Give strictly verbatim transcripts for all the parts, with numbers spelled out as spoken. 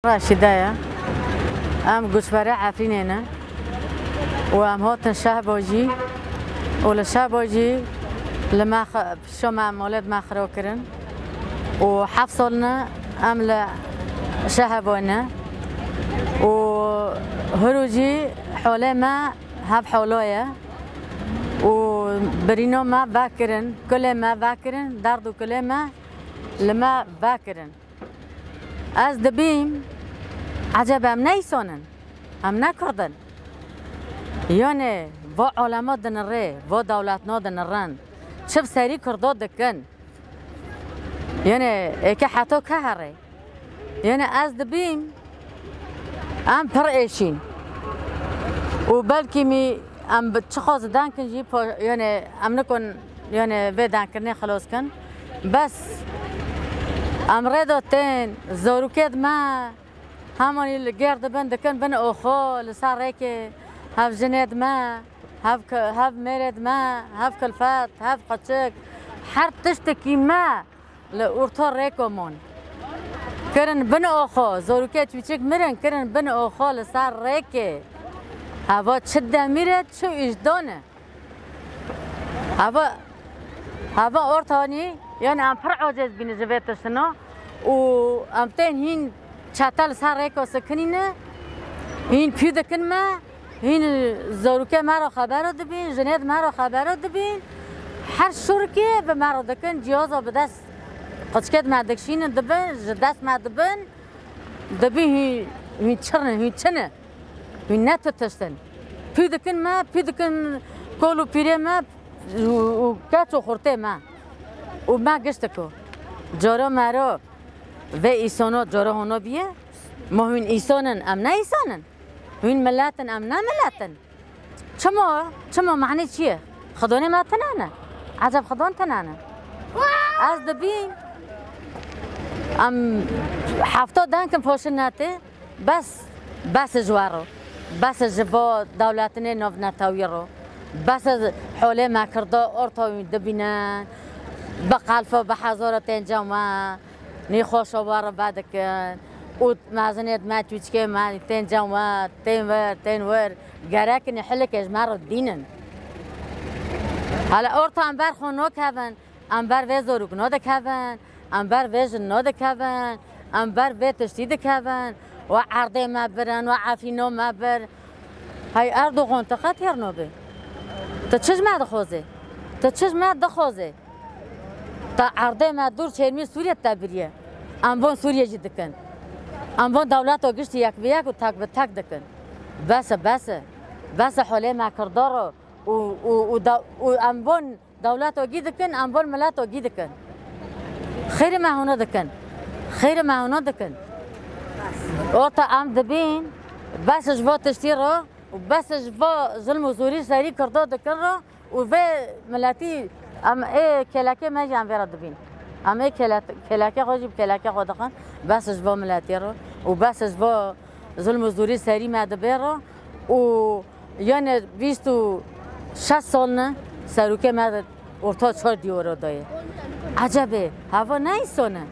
Reşîde ye. Em goçberê Efrînê ne û em hatin Şehbo jî û li Şehbo jî li me xe-, pişo me molê me xiro kirin û heft sal ne em li Şehbo ne û hiro jî holê me hev holo ye û birîno me vekirin, kulê me vekirin, derd û kulê me li me vekirin. Ez dibîm, ecebe em ne îson in? Em ne kurd in? Yanê va alema dinirê, va dewletna dinirin. Çi bi serî kurdo dikin? Yanê êke heto ke herê? Yanê ez dibîm, em pir êşîn. Û belkî mî em bi çiqas denkin jî po-, yanê em nikun, yanê vê denkirinê xilos kin. Bes em rê de tên, zorûkêt me, hemanî li gêr dibin, dikin bin oxo, li ser rêkê, hev jinêt me, hev ki-, hev mêrêt me, hev kilfet, hev qeçik, her tiştekî me li orta rêko mon. Kirin bin oxo, zorûkê çûçik mirin, kirin bin oxo li ser rêkê. Heva çi demîr e, çi wijdan e. Hava, hava ortanî, yanî em pir aciz bîne ji vê tiştino û em tên hîn çete li ser rêko sikinîne, hîn pî dikin me, hîn zorûkê me re xebero dibîn, jinêt me re xebero dibîn. Her şûrkê bi me re dikin, ciyaza bi dest qiçkêt me dikişînin dibin, ji dest me dibin. Dibî hî-, hîn çi ne, hîn çi ne? Hîn ne tu tişt in. Pî dikin me, pî dikin kol û pîrê me û, û keç û xurtê me. Û me giştiko. Coro mero vê îsono coro hono biye. Ma hîn îson in, em ne îson in? Hîn milet in, em ne milet in? Çima? Çima? Manê çi ye? Xidonê me tune ne? Eceb xidon tune ne? Ez dibîm, em hefta denkim poşin netê, bes, bes ji we ro. Bes ji vo dewletinê navnetewî ro. Bes holê me kirdo, orta wî dibînin. Bi qelfo, bi hezaro tên cem we. Nîxweşa we re vedikin û mezinêt me, çûçikê me tên cem we, tên wir, tên wir. Gerekin hilikê ji me re dînin. Hala orta em ber xwe nokevin, em ber vê zorûk nodikevin, em ber vê jin nodikevin, em ber vê tiştî dikevin. We erdê me birin, we efîno me bir. Hey Erdogan, tu qet hêr nobê. Tu çi ji me dixwazê? Tu çi ji me dixwazê? Te erdê me dûr çêrmî Sûriye te biriye. Em von Sûriye jî dikin. Em von dewleto giştî yek bi yek û tek bi tek dikin. Bes e, bes e. Bes e holê me kirdaro û, û, û da-, û em von dewleto gî dikin, em von mileto gî dikin. Xêrê me hûno dikin. Xêrê me hûno dikin. Ota em dibîn, bes ji vo tiştî ro û bes ji vo zilm û zûrî serî kirdo dikin ro, û vê miletî, em ê kêlekê me jî em vê re dibîn. Em ê kêle-, kêlekê xwe jî bi kêlekê xwe dixin, bes ji bo miletê re û bes ji bo zilm û zûrî serî me dibê re û yanê bîst û şeş sal ne serokê me orta çar dîwara daye. Ecebê, hava ne îsane.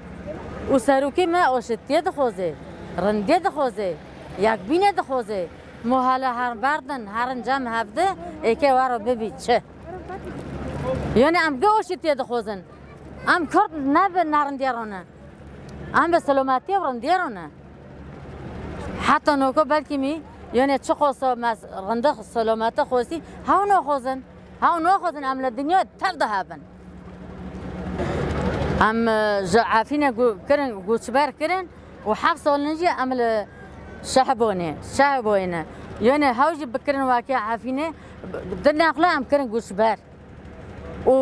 Û serokê me aşitiyê dixwaze, rindiyê dixwaze, yekbînê dixwaze. Mo hala herin berdin, herin cem hevdi, êkê wero bibî çi? Yanî em gi oşîtiyê dixwazin. Em kurd ne bi nerindiyê re ne. Em bi selometiyê û rindiyê re ne. Heta noko belkî mî, yanî çiqoso me rindi selometi xwestî, hew naxwazin. Hew naxwazin em li dinya tev de hebin. Em, e, ji Efrînê gu-, kirin, goçber kirin û heft salin jî em li Şehbonê, Şehboyê ne. Yanî hew jî bikirin wekî Efrînê, bi-, di nexle em kirin goçber. Û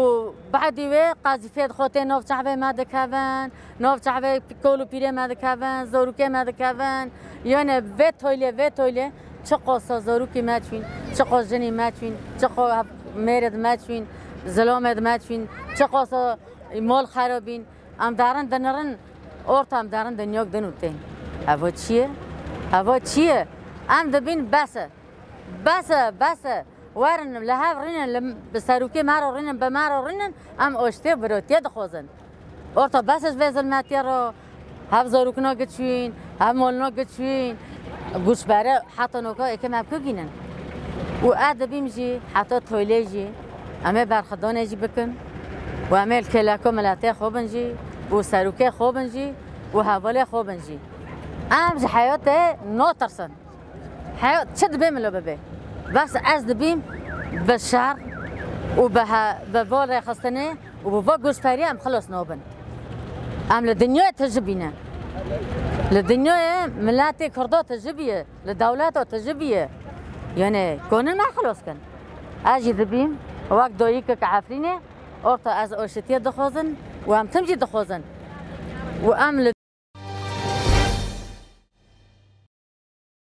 badî wê qezîfê xwe tê nav çavê me dikevin, nav çavê kol û pîrê me dikevin, zorûkê me dikevin. Yanî vê toylê, vê toylê çiqoso zorûkî me çûn, çiqo jinî me çûn, çiqo hev-, mêrê di me çûn, zilamê di me çûn, çiqoso mal xerabîn. Em derin dinirin, orta em derin dinyok din û tên. Evo çi ye? Evo çi ye? Em dibîn bes e. Bes e, bes e. Werin li hev rînin, li, bi serokê me re rînin, bi me re rînin, em oştê birotiyê dixwazin. Orta bes ji vê zilmetiyê re, hev zorokina giçûn, Ev molno giçwîn, goçbere heta noka êkê me bi ku gînin. Û ez dibîm jî heta toylê jî em ê berxwedanê jî bikin û em ê li kêleka miletê xwe bin jî û serokê xwe bin jî û hevalê xwe bin jî. Em ji heyatê natirsin. Heyat çi dibe milo bibe. Bes ez dibîm bi şer û bi he-, bi va rêxistinê û bi va goçberiyê em xilas nabin. Em li dinyayê tijî bîne. Li dinyayê miletê Kurda tijî biye, li dewleta tijî biye. Yani koni nexilas kin. Ez jî dibîm wek dayikek Efrînê, orta ez aşitiyê dixwazin û em tim jî dixwazin. Û em li